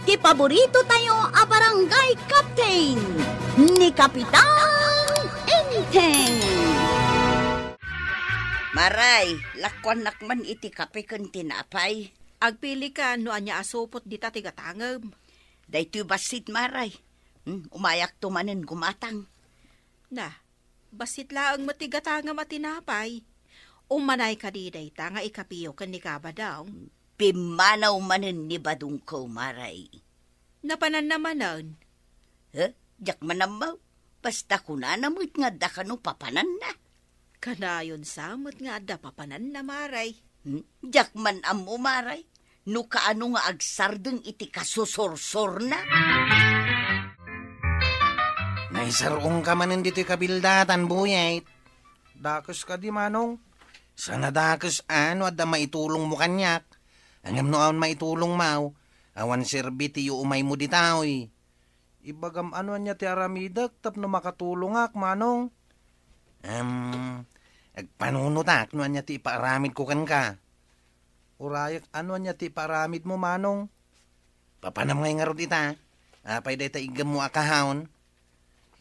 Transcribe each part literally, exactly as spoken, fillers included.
Ti paborito tayo a barangay captain, ni Kapitan Enteng. Maray, lakuannak man iti kape ken tinapay. Agpili ka no ania a supot dita ti gatangem. Daytoy bassit, Maray. Hmm, umayakto manen gumatang. Na, bassit laeng met ti gatangem a tinapay. Umanay kadi dayta nga ikapiyo ken ni Kabadong? Pimmanaw manen ni Badongko, Maray. Napananna manen? Eh, diak man ammo. Basta kunana met nga adda kano papananna. Kanayon sa met nga adda papananna, Maray. Hmm? Diak man ammo, Maray. No kaano nga agsardeng iti kasusursurna? Naisar-ongka manen ditoy kabildatan, Buyet. Dakes kadi, Manong? Saan a dakes a no adda maitulongmo kaniak. Ngem no awan maitulongmo, awan serbi ti iumaymo ditoy. Ibagam no ania ti aramidek tapno makatulongak, Manong. Em, agpanunotak no ania ti ipaaramidko kenka. Urayek no ania ti ipaaramidmo, Manong. Papanam ngay ngarud ita. Apay dayta iggemmo a kahaon?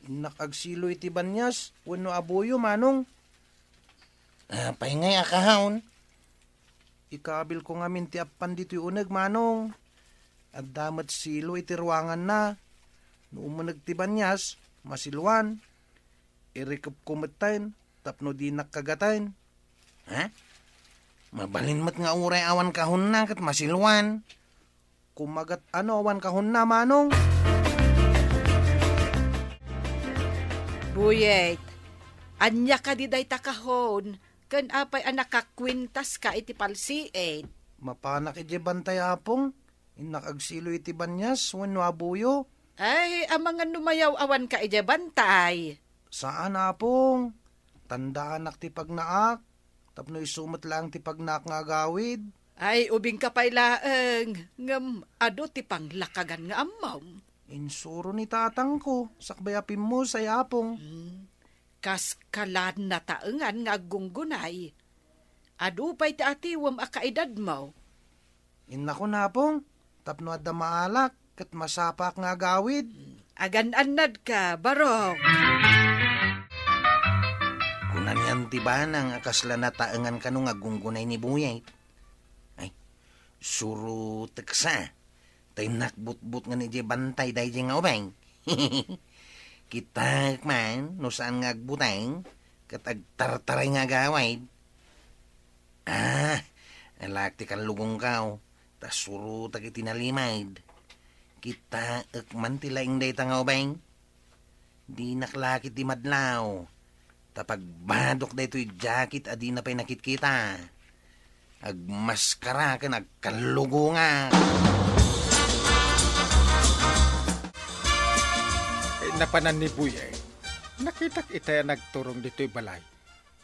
Innak agsilo iti banias wenno abuyo, Manong. Apay ngay a kahaon? Ikabilko ngamin ti appan ditoy uneg, Manong. Adda met silo iti ruanganna. No umuneg ti banias, masiluan. Irikepko metten tapno dinak kagaten. Ha? Mabalin met nga uray awan kahonna ket masiluan. Kumagat no awan kahonna, Manong. Buyet, ania kadi dayta kahon, ken apay a nakakuentaska iti palsiit? Mapanak idiay bantay, Apong. Innak agsilo iti banias wenno abuyo. Ay, amangan no mayaw-awanka idiay bantay. Saan, Apong. Tandaanak ti pagnaak, tapno isu met laeng ti pagnaak nga agawid. Ay, ubingka pay laeng, ngem adu ti panglakagan nga ammom. Insuro ni tatangko, sakbay a pimmusay, Apong. Hmm. Kaska la nataengan nga aggunggunay. Adu pay ti atiwem a kaedadmo. Innakon, Apong, tapno adda maalak ket masapaak nga agawid. Agan-annadka, barok. Kuna ni Auntie Banang a kasla nataengan kano nga aggunggunay ni Buyet. Ay, surotek sa. Tay nakbutbutngen idiay bantay daydiay nga ubing. Kitaek man no saan nga agbuteng ket agtartaray nga agawid. Ah, alaak ti kallugongko, ta surotek iti nalimed. Kitaek man ti laing dayta nga ubing. Dinak lakit di madlaw. Ta pagbadok daytoy jacket a dina pay nakitkita, agmaskara ken agkallugongak. Eh, napanan ni Buyet. Nakitak itay a nagturong ditoy balay.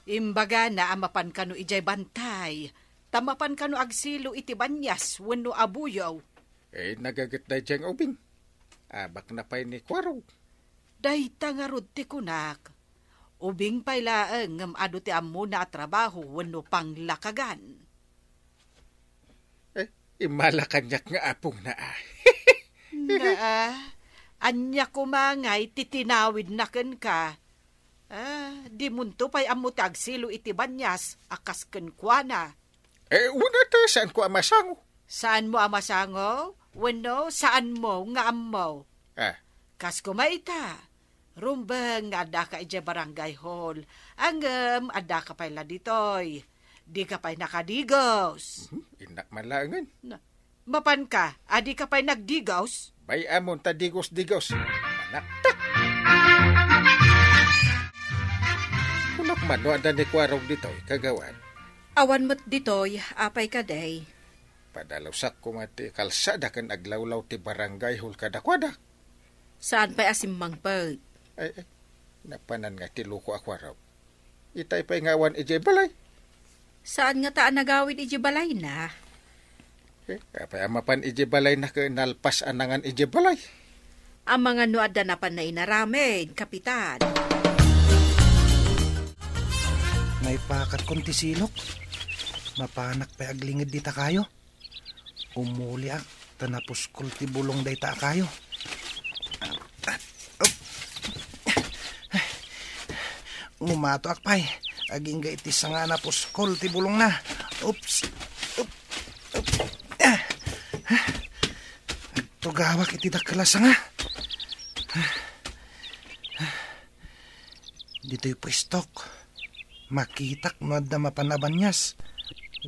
Imbagana a mapan kano idiay bantay, ta mapan kano agsilo iti banias wenno abuyo. Eh, nagaget daydiay nga ubing. Abakna pay ni Kuarog. Dayta ngarud ti kunak. Ubing pay laeng ngem adu ti ammona a trabaho wenno panglakagan. Eh, immala kaniak nga apongna, ah. Naa, ania koma ngay ti tinawidna kenka? Ah, dimonto pay ammo ti agsilo iti banias a kas kenkuana. Eh, una ta, saanko a masango? Saanmo a masango? Wenno, saanmo nga ammo? Ah. Kas koma ita, rumbeng nga addaka idiay barangay hall. Ngem, addaka pay la ditoy. Dika pay nakadigos. Mhm, innak man laengen. Na, mapanka, a dika pay nagdigos? Bay-amon ta digos-digos. Manaktak! Kunak man no adda ni Kuarog ditoy, kagawad. Awan met ditoy, apay kadi? Padalusak koma ti kalsada ken aglawlaw ti barangay hall kadakuada. Saan pay a simmangpet? Ay, ay, napanan nga ti loko a Kuarog. Itay pay nga awan idiay balay. Saan ngata a nagawid idiay balayna? Eh, apay a mapan idiay balayna ket nalpas a nangan idiay balay? Amangan no adda napanna inaramid, Kapitan. Naipakatkon ti silok. Mapanak pay aglinged dita kayo. Umuliak. Ta napuskol ti bulong dayta a kayo. Up. Ngumatoak pay. Agingga iti sanga napuskol ti bulongna. Oops. Up. Up. Agtugawak iti dakkel a sanga. Ditoy pwestok, makitak no adda mapan a banias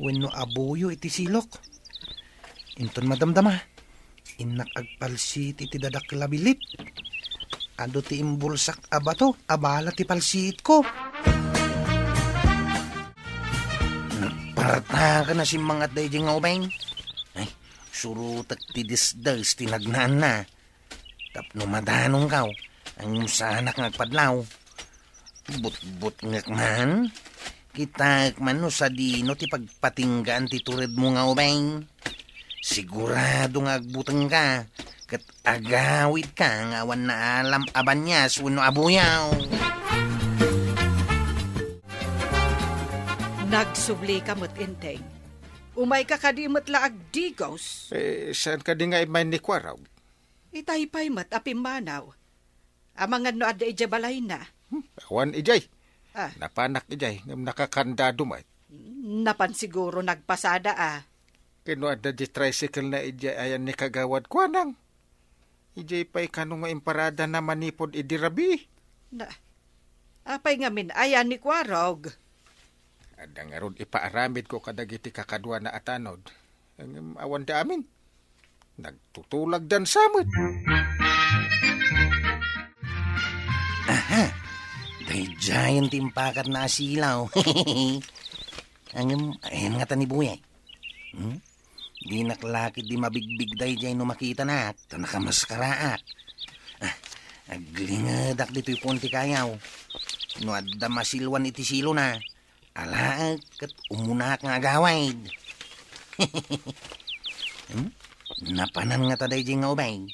wenno abuyo iti silok. Inton madamdama, innak agpalsiit iti dadakkel a bilit. Adu ti imbulsak a bato a bala ti palsiitko. Nagpartaken a simmangat daydiay nga ubing. Ay, surotek ti desdes ti nagnaanna. Tapno madanongkaw, ngem saanak nga agpadlaw. Butbutngek man. Kitaek man no sadino ti pagpatinggaan ti turedmo nga ubing. Sigurado nga agbutengka, ket agawidka nga awan naalam a banias wenno abuyaw. Nagsublika met, Enteng. Umayka kadi met la agdigos? Eh, saan kadi nga immay ni Kuarog? Itay pay met a pimmanaw. Amangan no adda idiay balayna. Hmm, awan idiay. Ah. Napanak idiay, ngem nakakandado met. Napan siguro nagpasada, ah. Ken no adda di tricycle na idiay ayan ni Kagawad Kuanang. Idiay pay kano nga imparadana manipud idi rabii. Na, apay ngamin ayan ni Kuarog? Adda ngarud ipaaramidko kadagiti kakaduana a tanod. Ngem awan da amin. Nagtutulagdan sa met. Aha! Daydiayen ti impakatna a silaw. Ngem, ayan ngata ni Buyay. Hmm? Dinak la ketdi mabigbig daydiay no makitanak, ta nakamaskaraak. Ah, aglingedak ditoy puon ti kayaw. No adda masilwan iti silona, alaek ket umunaak nga agawid. Hmm? Napanan ngata daydiay nga ubing.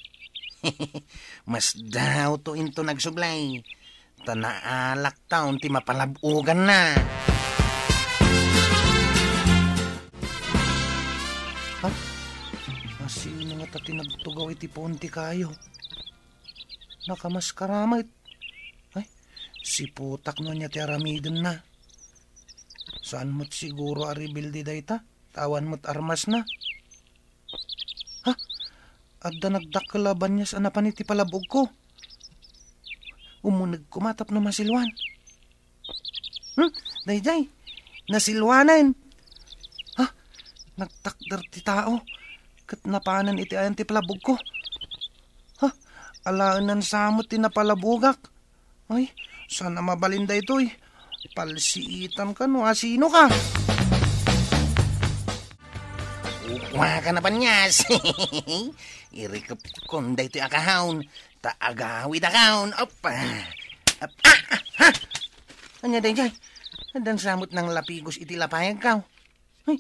Masdaawto inton agsublay, ta naalaktaon ti mapalab-oganna. Ha? Asino ngata ti nagtugaw iti puon ti kayo? Nakamaskara met. Ay, siputak no ania ti aramidenna. Saan met siguro a rebelde dayta, ta awan met armasna. Ha? Adda nagdakkel a banias a napan iti palab-ogko. Umuneg koma tapno masilwan. Hmm? Daydiay, nasilwanen. Ha? Nagtakder ti tao ket napanen iti ayan ti palab-ogko. Ha? Alaenan sa met ti napalab-ogak. Ay, saan a mabalin daytoy? Palsiitan ka no asino ka? Ukwa ka na, Panyas. Irikepkon daytoy a kahaon, ta agawid a kaon. Op. Op. Ah, ah, ah. Ania daydiay? Addan sa met nanglapigos iti lapayagko. Ay,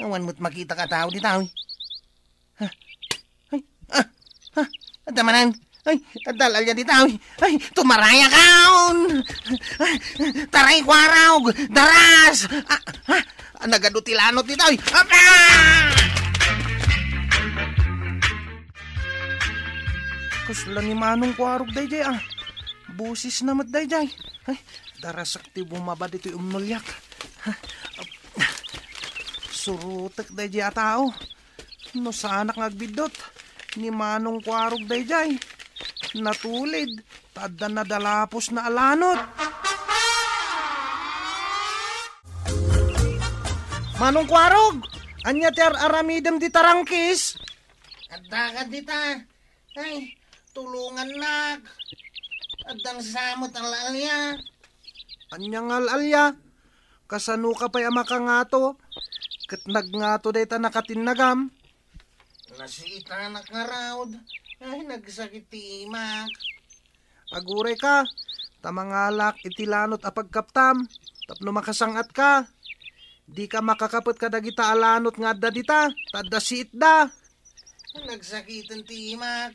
awan met makitak a tao dita, oy. Ha? Ay, ah, ah, adda manen. Ay, adda al-alia dita, oy. Ay, tumarayakaon. Taray, Kuarog, daras. Ah, ah, nagadu ti lanot dita, oy. Apa! Kasla ni Manong Kuarog daydiay, ah. Bosesna met daydiay. Ay, darasak ti bumaba ditoy umnoliak. Surotek daydiay a tao. No saanak nga agbiddut, ni Manong Kuarog daydiay. Natulid, ta adda nadalaposna a lanot. Manong Kuarog, ania ti ar-aramidem dita rangkis? Adda ka dita. Ay, tulongannak. Addan sa met al-alia. Ania nga al-alia? Kasano ka pay a makangato? Ket nagngato dayta nakatinnagam. Nasiitanak ngarud. Ay, nagsakit ti imak. Aguray ka, ta mangalak iti lanot a pagkaptam, tapno makasang-atka. Dika makakapet kadagita a lanot nga adda dita, ta adda siitda. Nagsakiten ti imak.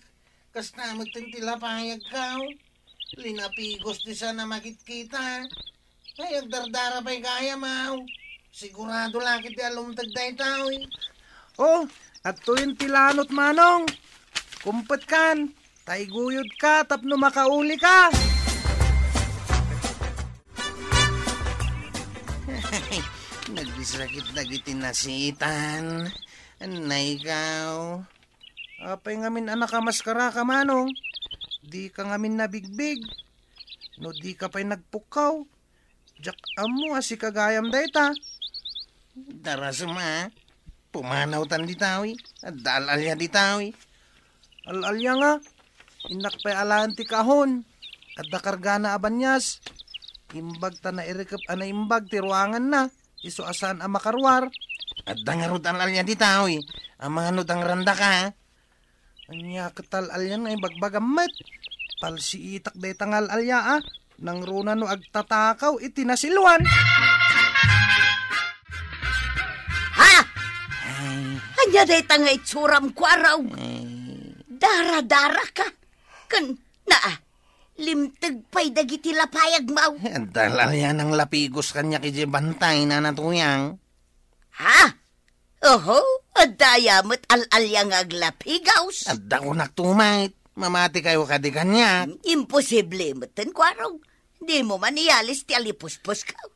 Kasta met ti lapayagko. Linapigos ti saan a makitkita. Ay, agdardara pay gayam, aw. Sigurado la ketdi a lumteg daytoy. Oh, Adtoyen ti lanot, Manong. Kumpetkan, ta iguyodka tapno makaulika. Nagsakit dagiti nasitan. Anay ikaw. Apay ngamin a nakamaskaraka, Manong? Dika ngamin nabigbig. No dika pay nagpukkaw, diak ammo a sika gayam dayta. Darasem a, pumanawtan dita, wi. Adda al-alia dita, wi. Al-alia nga, innak pay alaen ti kahon. Adda kargana a banias. Imbag ta nairikep a naimbag ti ruanganna. Isu a saan a makaruar. Adda ngarud al-alia dita, wi. Amangan no dangrandaka. Ania ket al-alia nga ibagbagam met? Palsiitak dayta nga al-alia a. Nangruna no agtatakaw iti nasiluan. Ha? Ay, ania dayta nga itsuram, Kuarog? Ay. Dara-dara ka. Ken, naa, limteg pay dagiti lapayagmo. Adda al-alia nang lapigos kaniak idiay bantay, Nana Tuyang. Ha? Oho, adda aya met al-alia nga aglapigos. Adda kunak tumayt. Mamati kayo kadi kaniak. Imposible met ten, Kuarog. Dimo man iyalis ti alipuspusko.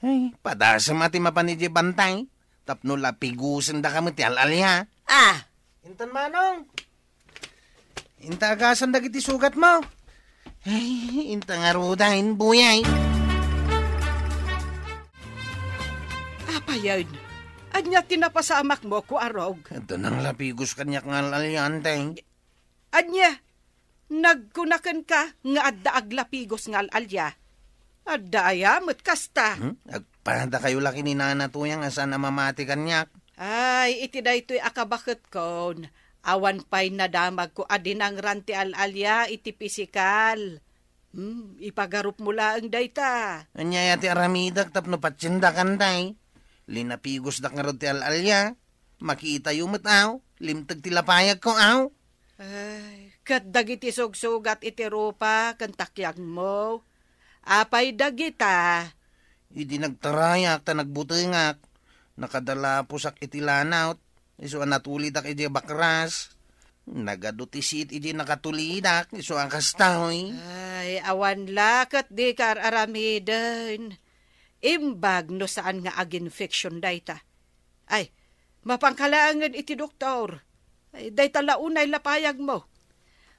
Ay, padasem a ti mapan idiay bantay. Tapno lapigosendaka met ti al-alia. Ah. Intan, Manong. Inta agasan dagiti sugatmo. Ay, inta ngaruden, buyay. Apayen, ania ti napasamakmo, Kuarog? Adda nang lapigos kaniak nga al-alia, Anteng. Ania? Nagkuna kenka nga adda aglapigos nga al-alia? Adda aya met kasta? Hmm? Agpadakayo la ken ni Nana Tuyang a saan a mamati kaniak. Ay, iti daytoy a kabaketkon, awan pay nadamagko a dinangran ti al-alia iti pisikal. Hmm, ipagarupmo laeng dayta. Ania aya ti aramidek tapno patiendakan, tay? Linapigosdak ngarud ti al-alia. Makitayo met, aw. Limteg ti lapayagko, aw. Ay, ket dagiti sugsugat iti rupa ken takiagmo, apay dagita? Idi nagtarayak ta nagbutengak, nakadalapusak iti lanawt, isu a natulidak idiay bakras. Nagadu ti siit idi nakatulidak, isu a kastoy. Ay, awan la ket dika ar-aramiden. Imbag no saan nga aginfection dayta. Ay, mapanka laengen iti doktor. Ay, dayta la unay lapayagmo.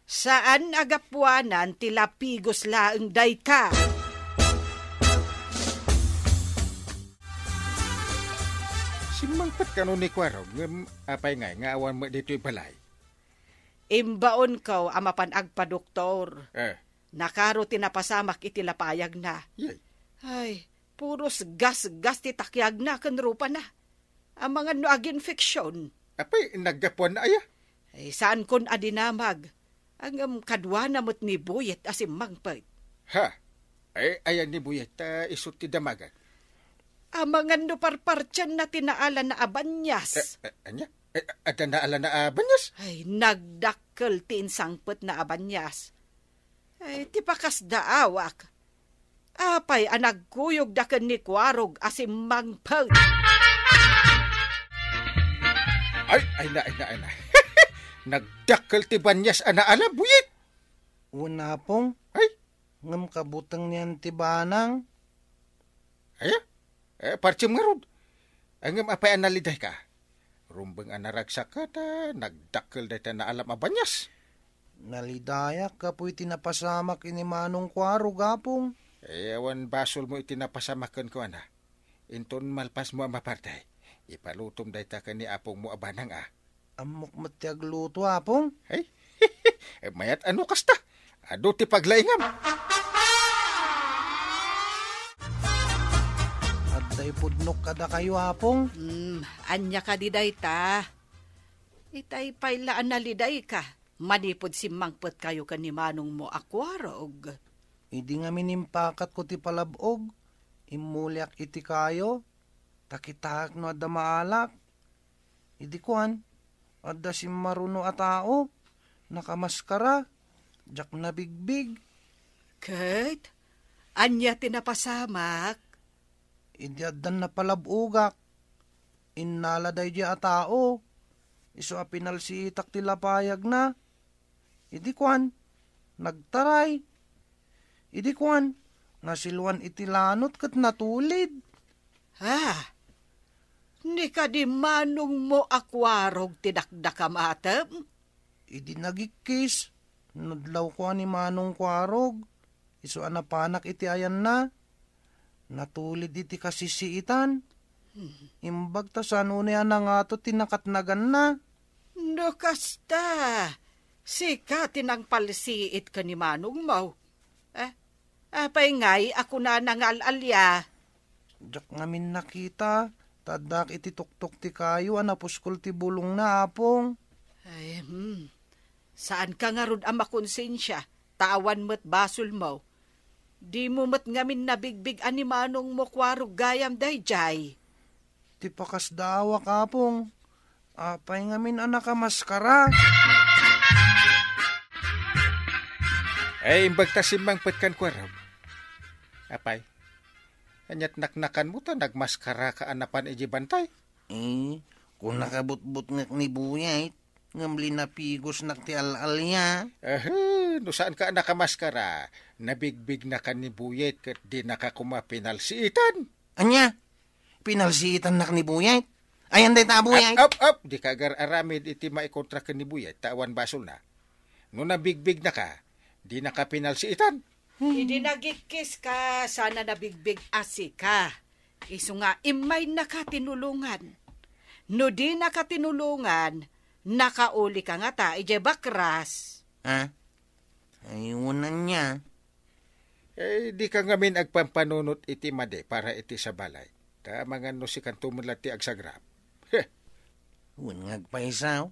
Saan a gapuanan ti lapigos laeng dayta. Simmangpet kano ni Kuarog, ngem apay ngay nga awan met ditoy balay? Imbaonko a mapan agpadoktor. Eh. Nakaro ti napasamak iti lapayagna. Yay. Ay, puros gasgas ti takiagna ken rupana. Amangan no aginfection. Apay, naggapuan na aya? Ay, saankon a dinamag. Ngem kaduana met ni Buyet a simmangpet. Ha? Ay, ayan ni Buyet, ta isu ti damagan. Amangan no parpartianna ti naalanna a banias. Eh, eh, ania? Eh, adda naalanna a banias? Ay, nagdakkel ti insangpetna a banias. Ay, ti pakasdaawak. Apay a nagkuyogda ken ni Kuarog a simmangpet? Ay, ay na, ay na, ay na. Nagdakkel ti banias a naala, Buyet. Wen, Apong. Ay. Ngem kabuteng nian ti banang. Aya? Eh, partiem ngarud. Ngem apay a nalidayka? Rumbeng a naragsak ta nagdakkel dayta naalam a banias. Nalidayak gapu iti napasamak ken ni Manong Kuarog, Apong. Eh, awan basolmo iti napasamak kenkuana. Inton malpasmo a maparte, ipalutom dayta ken ni apongmo a banang a. Ammok met ti agluto, Apong. Ay, mayat a no kasta. Adu ti paglaingam. Adda ipudnok kadakayo, Apong. Hmm, ania kadi dayta? Itay pay la a nalidayka manipud simmangpetkayo ken ni manongmo a Kuarog. Idi ngamin impakatko ti palab-og, immuliak iti kayo, ta kitaek no adda maalak. Idi kuan, adda simmaruno a tao, nakamaskara, diak nabigbig. Ket, ania ti napasamak? Idi addan napalab-ogak, innala daydiay a tao, Isu a pinalsiitak ti lapayagna. Idi kuan, nagtaray. Idi kuan, nasiluan iti lanot ket natulid. Ah, ni kadi manongmo a kuarog ti dakdakam, atem? Idi nagikkis, nadlawko a ni Manong Kuarog. Isu a napanak iti ayanna. Natulid iti kasisiitan. Imbag ta saan unay a nangato ti nakatnaganna. No kasta, sika ti nangpalsiit ken ni manongmo. Eh, apay ngay a kunana nga al-alia? Diak ngamin nakita, ta addaak iti tuktok ti kayo a napuskol ti bulongna, Apong. Ay, hmm. Saanka ngarud a makonsensia, ta awan met basolmo. Dimo met ngamin nabigbig a ni manongmo kuarog gayam daydiay. Ti pakasdaawak, Apong. Apay ngamin a nakamaskara? Ay, imbag ta simmangpet kan kuarog. Apay, ania't naknakanmo ta nagmaskaraka a napan idiay bantay? Eh, kunak a butbutngek ni Buyay, ngem linapigosnak ti al-alia. Ahe, no saanka a nakamaskara, nabigbignakan ni Buyet ket dinaka koma pinalsiitan. Ania? Pinalsiitannak ni Buyet? Ayan dayta a Buyet? Ap, ap, ap, dika agar-aramid iti maikontra ken ni Buyet, ta awan basolna. No nabigbignaka, dinaka pinalsiitan. Idi nagikkiska, saan a nabigbig a sika. Isu nga, immaynaka tinulongan. No dinaka tinulongan, nakauliko ngata idiay bakras. Ha? Ay, wen ania? Eh, dika ngamin agpampanunot iti madi para iti sabali. Ta amangan no sikanto met la ti agsagrap. Heh. Wen nga agpayso,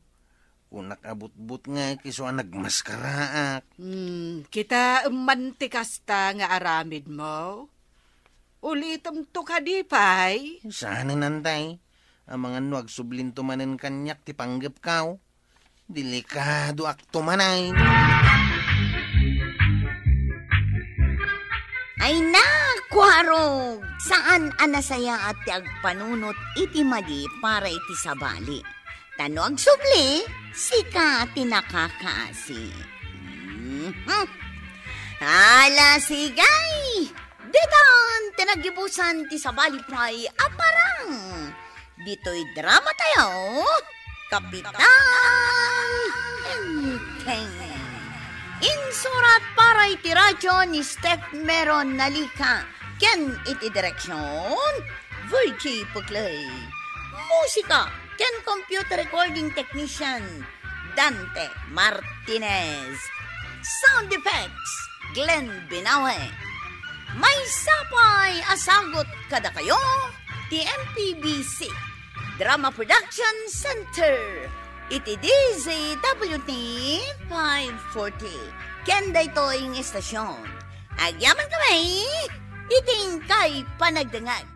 kunak a butbutngek isu a nagmaskaraak. Hmm, kitaem man ti kasta nga aramidmo. Ulitemto kadi pay? Saanen, Antay. Amangan no agsublinto manen kaniak ti panggepko. Delikadoakto manen. Ay, nakuarog! Saan a nasayaat ti agpanunot iti madi para iti sabali. Ta no agsubli, sika ti nakakaasi. Mhm. Ala, sige! Ditan ti naggibusan ti sabali pay a parang. Ditoy drama tayo, Kapitan Enteng. Insurat para iti radyo ni Steph Meron Nalica, ken iti direksyon, Virgie Puclay. Musika ken computer recording technician, Dante Martinez. Sound effects, Glenn Binawe. Maysa pay a sagut kadakayo ti M P B C Drama Production Center iti D Z W T five forty. Ken daytoy nga istasyon, agyamankami iti inkay panagdengngeg.